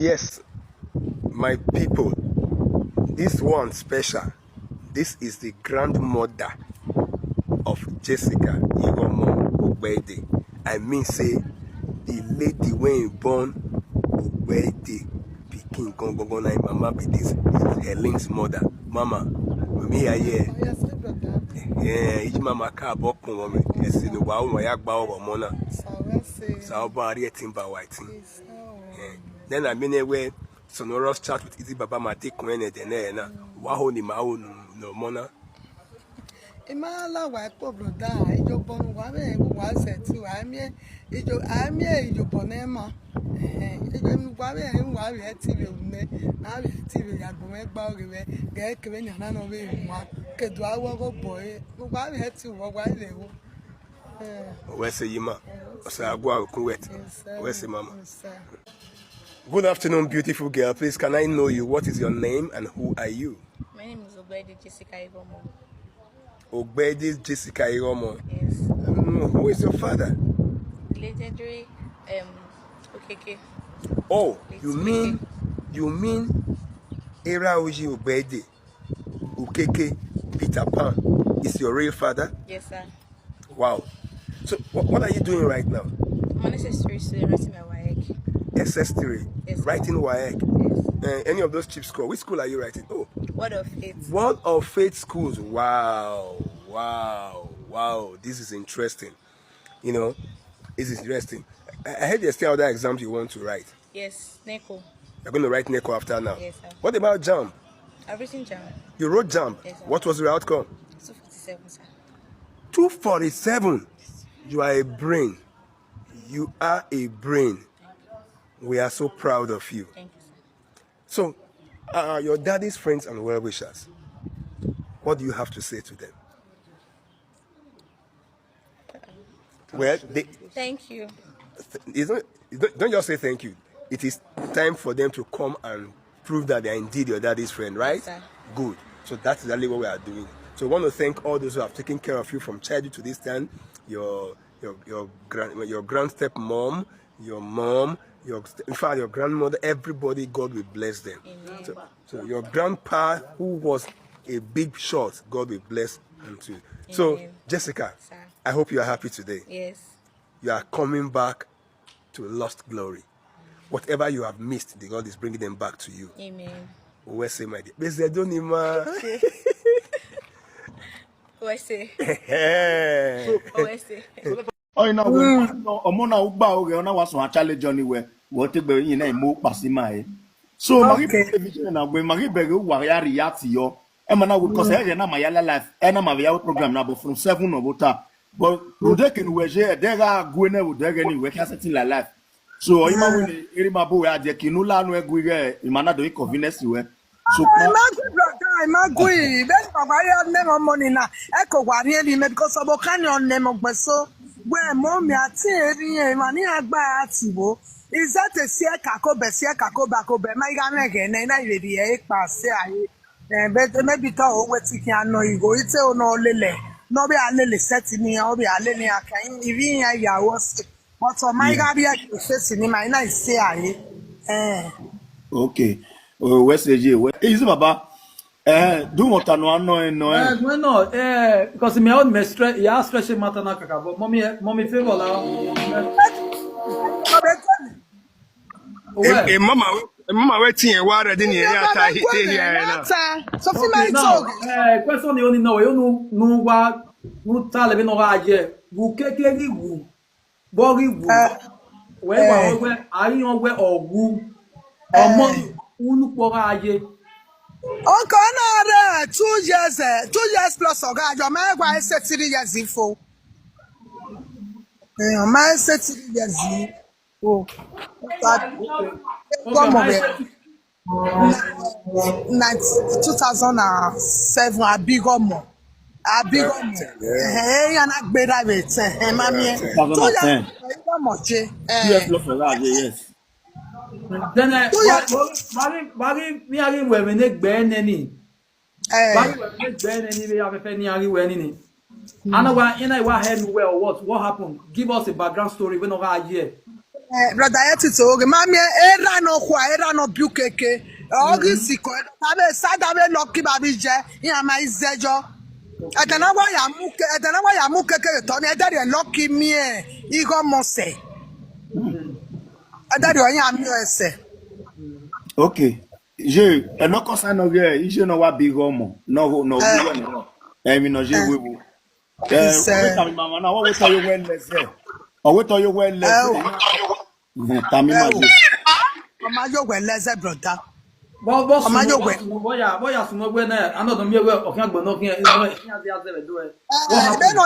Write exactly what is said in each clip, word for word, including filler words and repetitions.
Yes, my people, this one special. This is the grandmother of Jessica Iromo Ogbede. I mean say the lady wey born Ogbede pikin gangan na im mama be this, is Helen's mother. Mama, mami ya ye. Yes, my brother. Eh, iji mama ka bọ kun wọn, esi ni wa wọn ya gba ọmọ na. Sa ọba ari ẹtin ba wa ẹtin. Eh, then I mean where Sonorous chat with Easy Baba ma take on the na. Wa ho ni ma ho no, no mona. I ma la wa ekpo, brother, ijobọ ne uwa vbe, uwa sẹtin, uwa miẹn ijo, a miẹn ijobọ ne ma. Eh, ijo ne uwa vbe, uwa vbe ẹtin vbe une, na vbe ẹtin vbe ya gbọmọ ẹgba oghe vbe, ghe kevbe yan na nọ vbe wa, ke do a wọ gho bọ e, uwa vbe ẹtin, uwa, uwa vbe wo. Eh. Wẹ sẹ yi ma, ọsa gua okun wet. Yes, sir. Wẹ sẹ mama. Yes, sir. Good afternoon, beautiful girl. Please, can I know you? What is your name and who are you? My name is Ogbede Jessica Iromo. Ogbede Jessica Iromo. Yes. Mm, who is your father? Legendary, um, Okeke. Oh, It's you mean, Okeke. You mean Iraoji Ogbede, Okeke, Peter Pan is your real father? Yes, sir. Wow. So, wha- what are you doing right now? I'm an S S three student writing my waec. S S three, yes, sir, writing waec. Yes. Uh, any of those cheap school? Which school are you writing? Oh, World of Faith. World of Faith schools. Wow, wow, wow. This is interesting. You know, this is interesting. I, I heard there's still other exams you want to write. Yes, NECO. You're going to write NECO after now. Yes, sir. What about JAMB? I've written JAMB. You wrote JAMB? Yes, sir. What was your outcome? Two forty-seven, sir. Two forty-seven. You are a brain. You are a brain. We are so proud of you. Thank you, sir. So, uh, your daddy's friends and well-wishers, what do you have to say to them? Well, they, thank you. Th- it's not, it's not, don't just say thank you. It is time for them to come and prove that they are indeed your daddy's friend, right? Yes, sir. Good. So that's exactly what we are doing. So we want to thank all those who have taken care of you from childhood to this time. Your your your grand your grand stepmom, your mom, your st- in fact your grandmother. Everybody, God will bless them. Amen. So, so your grandpa, who was a big shot, God will bless him too. So, amen. Jessica, sir, I hope you are happy today. Yes. You are coming back to lost glory. Whatever you have missed, the God is bringing them back to you. Amen. Uwẹ sẹ, my dear. Bezedonima. Uwẹ sẹ. Uwẹ sẹ. Ọyẹn na wẹ, ọmọ na ugba oghe, ọ na wa sọ challenge ni wẹ, wẹ te gbe yin na imo kpasi ma e. So, ma ghi, okay, bẹghe video na gbe, ma ghi bẹghe uwa ya react yọ. Ẹ ma na wẹ, 'cause, mm, ẹ ghẹ na ma ya la live, ẹ na ma vbe ya wẹ program na, but from seven ọ vbe ota. But today kene uwẹ ye, ẹdẹ gha gue nẹ vbe odẹ ẹghẹ ni, wẹ khian setting la live. So, ọ i ma, mm, wẹ ne erha ima bu wẹ a die, kene u la nu ẹgu ighẹ ima na do inconvenience wẹ. So, I ma gui, brother, I ma gui. Vbene wa ya nẹ mwẹ ọmọ ni na, ẹ ko wa rhie vbe imẹ, because ọvbokhan ni ọ nẹ mwẹ ọgbẹn so. Wẹ mọ mẹ a tie erha irẹn, emwa ni a gba a ti vbo. Izẹt esiẹ kakobẹ, esiẹ kakobẹ, akobẹ, ma i gha mwẹ ẹghẹ nẹ, I na i vbe rhie ẹre kpa sẹ a ye. Eh, but maybe te ọ wẹ te khian nọ igho, ite ọ nọ lele, ne ọ vbe a lele set ni, ọ vbe a lele iran kan, ivbi iran ya ru ọse. But ọ ma i, yeah, gha rhie ẹre set ni, ma i na i sẹ a ye. Eh. Okay. Oh, wẹ sẹ ye, wẹ. Easy Baba. Eh, do you want to know, no, no, eh? Eh, no, no, eh, because me, I want me stress, yeah, stress matter na kaka, but mommy, eh, mommy favor la. Ọ be tell me. Well, e mama wẹ, e mama wẹ tie wa ready ni, ya ta hi te hia na. So fi, okay, my now, talk. Eh, question ni oni no, you know, no wa, no tell me no ga je. Wu keke ghi wu. Bọ ghi wu. Eh, wẹ wa, eh, wẹ, a yan wẹ ọ wu. Ọmọ, eh, unu kpọ gha ye. Okay, ọ na rre two years, eh, two years plus ọ gha ye, ọ ma gha sẹ three years fo. Eh, ọ ma sẹ three years. Oh. Ọmọ mwẹ. Nineteen, two thousand and seven, a bi ọmọ. A bi ọmọ. Yeah. Eh, iran na gberra vbe etẹn, eh, ma miẹn. Two thousand and ten. Ọmọ je. Eh. Two years plus for that, yes. Then, eh, two years. Wa, wa, wa ghi, wa ghi, mi a ghi wẹ vbe ne egbe neni. Eh. Wa ghi wẹ vbe ne egbe neni, vbe afẹfẹ ni a ghi wẹ nini. Mm. Ana wa, ina wa hear me well or what? What happened? Give us a background story. We no ga hear. Eh, brother, ye tito oghe, ma miẹn erha ne ọ khua, erha ne ọ biu keke. Ọ ghi sikọ, a vbe sa da vbe Lucky ba vbe jẹ, iran ma i zẹ yọ. Ẹdẹ na wa ya mu ke, ẹdẹ na wa ya mu keke vbe tọ ni, ẹdẹ rẹ Lucky miẹn igho ọmọ sẹ. Ẹdẹ rẹ ọ ya miẹn ọe sẹ. Okay. Ye, ẹnọ kọsa nọ ghe, iye nọ wa bi igho ọmọ, nọ ho, nọ wu wẹ nọ. Ẹmwi nọ ye wewu. Eh, Isẹ. Ọ wẹ tama mama na, ọ wẹ tọ yo wẹ lẹzẹ. Ọ wẹ tọ yo wẹ lẹzẹ. Tama ima ye. Ọ ma yo wẹ lẹzẹ, brother. Bọ bọ Ọ ma yo wẹ. Bọ ya bọ ya sunu wẹ na, anọ dọ mi wẹ ọkhian gbọ nọ khian, khian dia zẹ vbe do ẹ. Vbene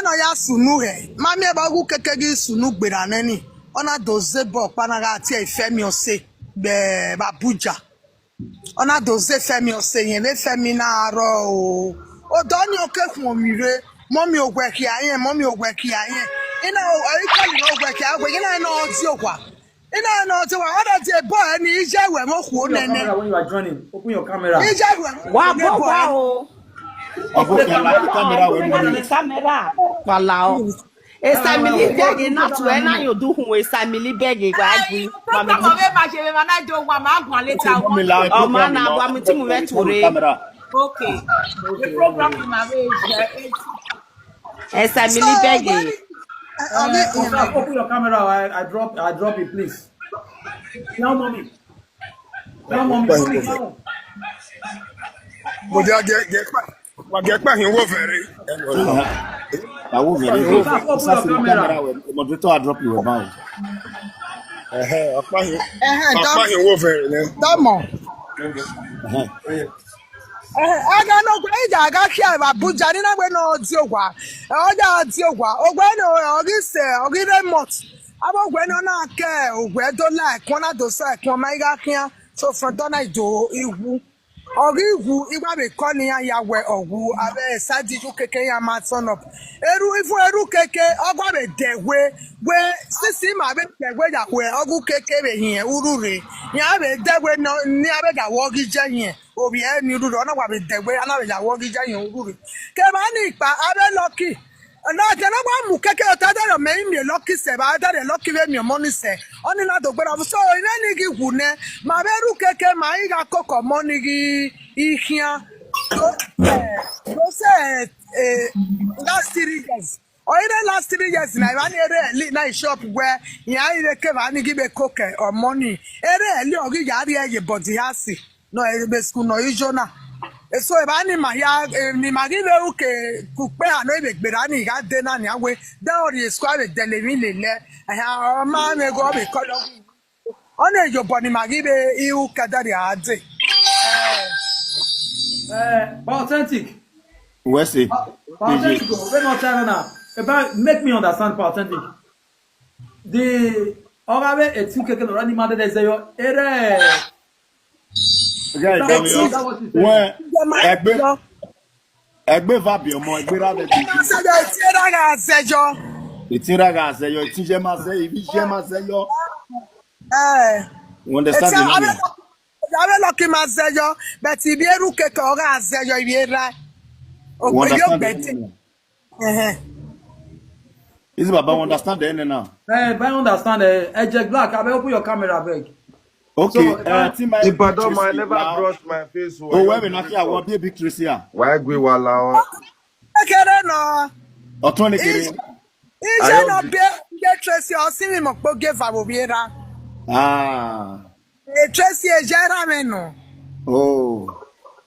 ọ ya sunu hẹ, ma miẹn vbe ọghe ukeke ghi sunu gberra nẹ ni, ọ na do zẹ bọ ọkpa na gha tie Ifẹmi ọse vbe Abuja. Ọ na do zẹ Ifẹmi ọse yẹn, vbe Ifẹmi na rrọọ o. Odọ ni ọ ke khuọnmwi rre, mọmi owẹ khia yẹn, mọmi owẹ khia yẹn. Ina ọ i kọli ne owẹ khia, owẹ yẹn na nọ ọ di owa. Ina nọ ọ di owa, ọ da die bọ ẹre ni, iye wẹ vbe okhuo nene. Camera when you are joining. Open your camera. Iye wẹ vbe Wa okhuo nene bọ bọ ẹre. O. Ọbọ camera, camera wẹ mu ni. Camera. Wala o. Esamili bẹghe na tu ẹ na yo du hun esamili bẹghe wa gui. Program ọvbe ma ṣe vbe ma na do wa ma guan later. Mami la Ọma program na lọ. Wa mi ti mu vẹ tuorre. Camera. Okay. The program in my way is uh, eight. Esamili bẹghe. Open your camera. I, I drop I drop it, please. Now, mommy. Now, mommy. Please, now. Mo jẹ́ jẹ́ jẹ́ pa wà jẹ́ pa hin wo fẹ̀rẹ̀. Awo vẹrẹ. Open your camera. Moderator a drop you about. Ẹhẹ, ọkpa hin. Ẹhẹ, ọkpa hin wo fẹ̀rẹ̀ nẹ. Dọmọ. Ẹhẹ. Ẹhẹ, ẹgẹ ne owa ija gha khia vbe Abuja ni na wẹ ne ọ di owa. Ọ ya di owa. Owa ne ọ ghi sẹ, ọ ghi rre mọt. Avbe owa ne ọ na ke owa do la ẹkun, ọ na do sẹ ẹkun, ọ ma i gha khian. So from dọ na i do iwu. Ọ ghi wu, I wa vbe call iran ya wẹ ọ wu, avbe side yu keke iran ma turn up. Eru ifun eru keke, ọ gua vbe dẹ wẹ, wẹ sisi ma vbe dẹ wẹ ya wẹ, ọ gu keke vbe hin urhu rre. Iran vbe dẹ wẹ nọ, ne iran vbe da wẹ ọ ghi jẹ hin, ovbi ẹre ni urhu rre, ọ na wa vbe dẹ wẹ, a na vbe ya wẹ ọ ghi jẹ hin urhu rre. Kevba ni kpa, avbe Lucky, na ẹdẹ ne wa mu keke ota, ẹdẹ rẹ mẹ i miẹn Lucky sẹ evba, ẹdẹ rẹ Lucky vbe miẹn ọmọ ni sẹ, ọni na do gberra. So, irẹn ni ghi wu nẹ, ma vbe ru keke, ma i gha koko ọmọ ni ghi i khian. So, eh, so sẹ, eh, last three years. Ọ i re last three years na, evba ni erha ẹli na i shop wẹ, iran i re kevba ni ghi vbe koko ọmọ ni. Erha ẹli ọ ghi ya rrie ye body house. Nọ, e vbe school nọ i yo na. Eso evba ni ma hia, eh, ni ma ghi vbe ru ke ukpe ha nọ, i vbe gberra ni gha de na nian wẹ, de ọ rrie school, a vbe dẹle emwi lele. Ẹhẹn, ọ ma mwẹ igho, ọ vbe call ọ. Ọni ye obọ ni ma ghi vbe ru ke ẹdẹ rhia dee. Eh, Authentic. Wẹ se. Authentic, o, vbene ọ ta na. Eba, make me understand, Authentic. The, ọ gha vbe eti keke nọ ra ni ma dede zẹ yọ. Erha Guys, wẹ ẹgbẹ ẹgbẹ va biẹ ọmọ, ẹgbẹ ra vbe bi. Eti erha gha zẹ yọ. Eti erha gha zẹ yọ, eti iye ma zẹ, ivbi iye ma zẹ yọ. Eh. You understand the meaning? Avbe Lucky ma zẹ yọ, but ivbi eru keke ọ gha zẹ yọ, ivbi erha. You understand the meaning? Ẹhẹn. Is baba understand the end now? Eh, but I understand. Eh, Ejek Black, abeg open your camera, abeg. Okay, uh, team I Ibadan, I never brush my face. Oh, where we not here? What be big Tracy here? Why gwe wala? Kekere nọ. Ọtọn ni kere. Iye nọ be ye Tracy, ọ si mi mọ kpo ge va vbe ovbi erha. Ah. Eh, Tracy, e jẹ erha mwẹ nọ. Oh.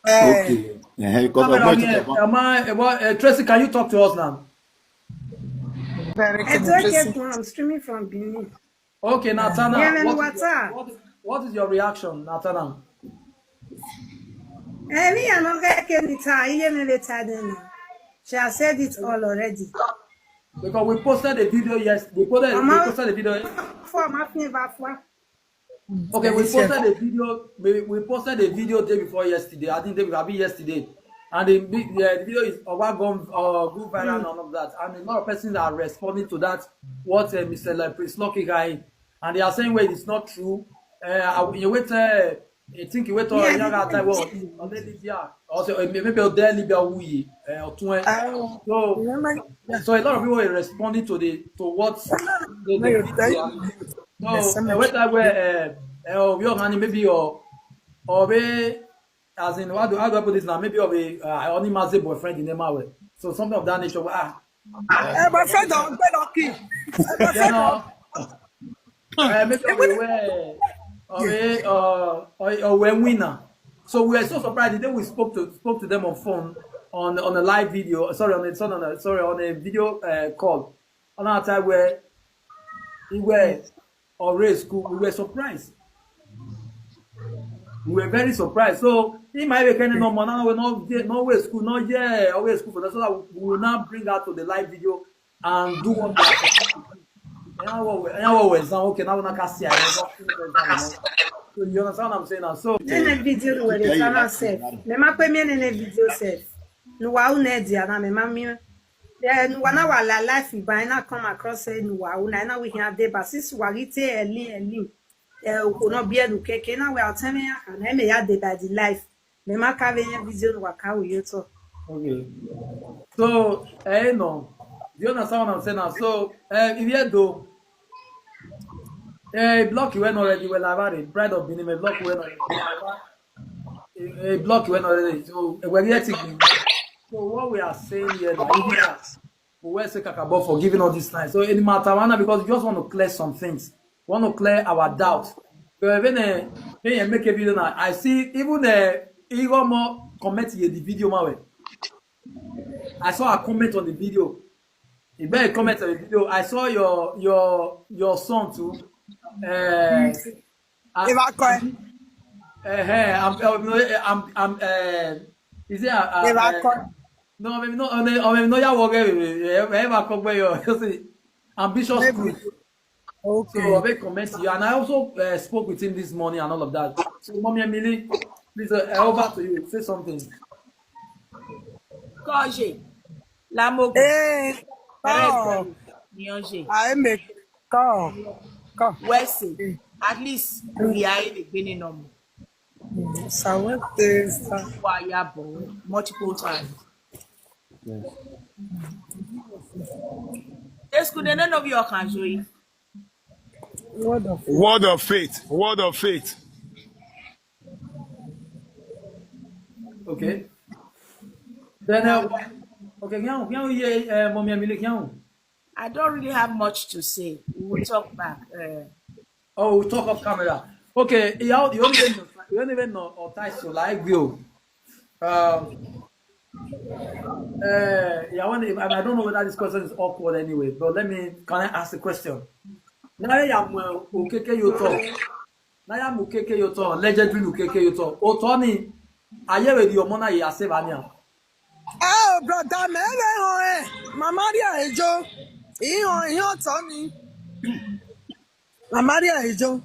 Eh. Okay. Eh, because of Camera what here. Am I, eh, what, eh, Tracy, can you talk to us now? Very It's good, okay, Tracy. bro. I'm streaming from Benin. Okay, Natana. Yeah, man, What is, what's your, up? what, what is your reaction, Natana? Eh, me, I don't get any time. You hear me later then now. She has said it all already. Because we posted a video yes, we posted, we Mama, posted a video. for my favor, for Okay, we posted a video. We, we posted a video day before yesterday. I think day before, I mean yesterday, and the, vi- the, the video is Owa Gun uh, go viral and all of that, and a lot of persons are responding to that. What uh, Mister Like Prince Lucky guy, and they are saying, "Well, it's not true." Uh, I- you wait. Uh, I think we talk, yeah, yeah, that time, well, already there. Also, eh, maybe I'll dare Libya, we, uh, or twenty. Oh, so, remember? So a lot of people are responding to the, to what the, the video. So, uh, what I wear, uh, uh, your money maybe, or, or we, as in, how do, how do I put this now? Maybe of a, uh, only Mazi boyfriend in my way. So something of that nature. Ah, Eh, boyfriend, don't be lucky. You know, uh, maybe of a way, or a, uh, or, or a winner. So we were so surprised the day we spoke to, spoke to them on phone, on, on a live video. Sorry, on a, sorry, on a, sorry, on a video, uh, call. On our time where he were already school, we were surprised. We were very surprised. So he might be kind of normal now. We not, not way school, not yet always school for that. So that we will now bring out to the live video and do what we are supposed to do. And now what we, and now what we exam, okay, now we not can see. So you understand what I'm saying now? So nene video wẹ exam self. Me ma pe mi nene video self. Nu wa u ne dia na me ma mi. Eh, nu wa na wa la life ba na come across, eh, nu wa u na na we here dey, but since wa ghi te early, early, eh, okhuo nọ biẹ ne ukeke na wẹ ọtẹn mwẹ ya kha na, mẹ ya dey by the life. Mẹ ma ka vbe yẹn video ne uwa ka ru ye otọ. Okay. So, eh, no. Do you understand what I'm saying now? So, eh, if you do, eh, block you when already, well, I've had it. Pride of Benin, block you when already. Eh, eh, block you when already. So, eh, we're getting. So, what we are saying here now, if you are, we were say kakabo for giving all this time. So, any matter, man, because we just want to clear some things. We want to clear our doubts. So, even, eh, when you make a video now, I see even, eh, Igor more comment here, the video, my way. I saw a comment on the video. He made a comment on the video. I saw your, your, your son too. Uh, I, Evakoi. Uh, I'm, I'm, I'm, I'm, uh, is it, uh, uh, Evakoi. No, maybe not, uh, maybe not, yeah, okay, eh, eh, Evakoi, you see, ambitious crew. Okay. So I make comment to you, and I also, uh, spoke with him this morning and all of that. So, Mommy Emily, please, uh, over to you. Say something. Kọje, Lamogun, Eh, Perez oh, Boy, Niyanje, I make, come, come. Wese, at least we are in the beginning of Sawete, sa- Wayabo multiple times. Yes. Esku de nene obi ọkan joyi. Word of faith. Word of faith. Word of faith. Okay. Then, uh, okay, can you, can you hear, uh, Mommy Emily, can you? I don't really have much to say. We will talk back. Uh, Oh, we talk off camera. Okay, you don't even know, you don't even know or title like you. Um, uh, yeah, I, want, I don't know whether this question is awkward anyway, but let me, can I ask a question? Now, I am, uh, Okeke Yotọ. Now, I am Okeke Yotọ, legendary Okeke Yotọ. Otoni, I hear with your mona, you are saving. Oh, brother, me ve họn ẹ. Mama ria ejo. Ihọn, ihọn Otoni. Mama ria ejo.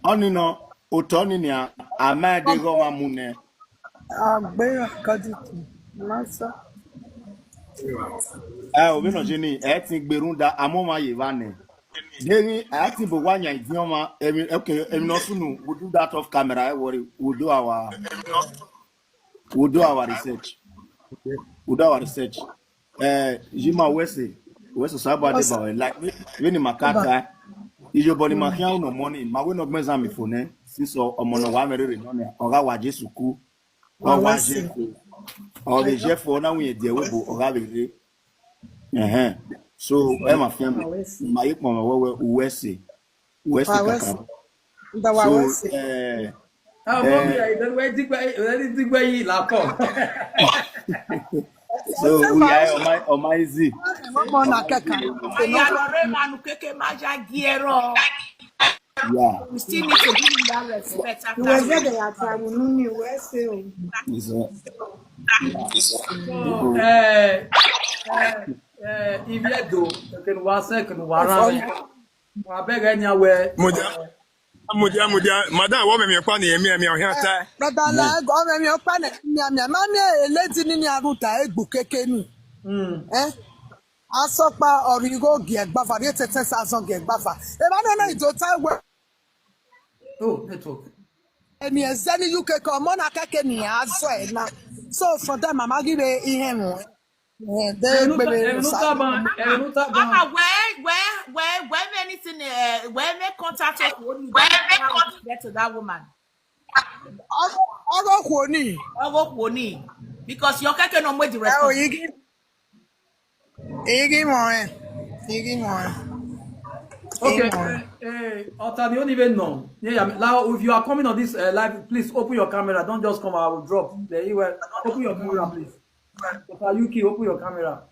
Ọnii nọ, Otoni nia, a ma deghẹ ọmwa mu nẹ. Agbe akaditi. Masa. Ẹ, ovbi nọ je ni, ẹ tin gbe rhunmwuda, a mu ọmwa ye evba nẹ. Deghẹ a tin bu owa yan idiọn ọmwa, emwi, okay, emwi ne ọ sunu, we do that off camera, ẹ worry, we do our, we do our research. We do our research. Eh, Jima, wẹ sẹ, wẹ sẹ Osanobua deba wẹ, like, vbene ima ka ta, iyobọ ne ima khian unu ọmọ ni, ma wẹ ne ọ gbẹn zan mi fo nẹ, since ọmọ ne ọ wa mwẹ rere nọ nia, ọ gha wa Jesu ku, ọ wa ye fo, ọ vbe ye fo, ọ na winna ẹdẹ ẹvbo, ọ gha vbe rre. Ẹhẹn. So, ẹ ma fian mẹ, ma ye kpọnmwẹ wẹ, wẹ, uwẹ sẹ. West Kakabo. So, eh, eh, so, we are on my, on my easy. Yeah. We still need to give him that respect after. Yes, sir. So, eh, eh, eh, if you do, you can one second, one round. Wa bẹghe nian wẹ. Mudia, mudia, mudia. Madam, wẹ ọmwẹmwẹ ọkpa ne emianmian ọhian ta. Brother, la, ọmwẹmwẹ ọkpa ne emianmian. Ma miẹn eledi ni ni a rhunmwuda egbe ukeke ni. Eh? Asọkpa ọre igho gie ẹgbafa, rhie tẹtẹ sa azọn gie ẹgbafa. Emwa nọ na i do ta wẹ. Oh, network. Eni ẹzẹ ni U K ke ọmọ na kẹke ni a zọ ẹ na. So from them, mama give her ihe mu. Eh, de Ẹmwẹ gbebe nuta ban, ẹmwẹ nuta ban. Ah, where, where, where, where many thing, uh, where may contact us? What you don't know how to get to that woman? Ọgọ khuo ni. Ọgọ khuo ni, because your keke no make the Ẹ o response. igi. Igi mọ ẹ. Igi mọ ẹ. Okay, Igi mọ ẹ. eh, eh, Ọta, the only way no. Yeah, yeah, now if you are coming on this uh, live, please open your camera. Don't just come. I will drop. There you were. Open your camera, please. Ọta U K, open your camera.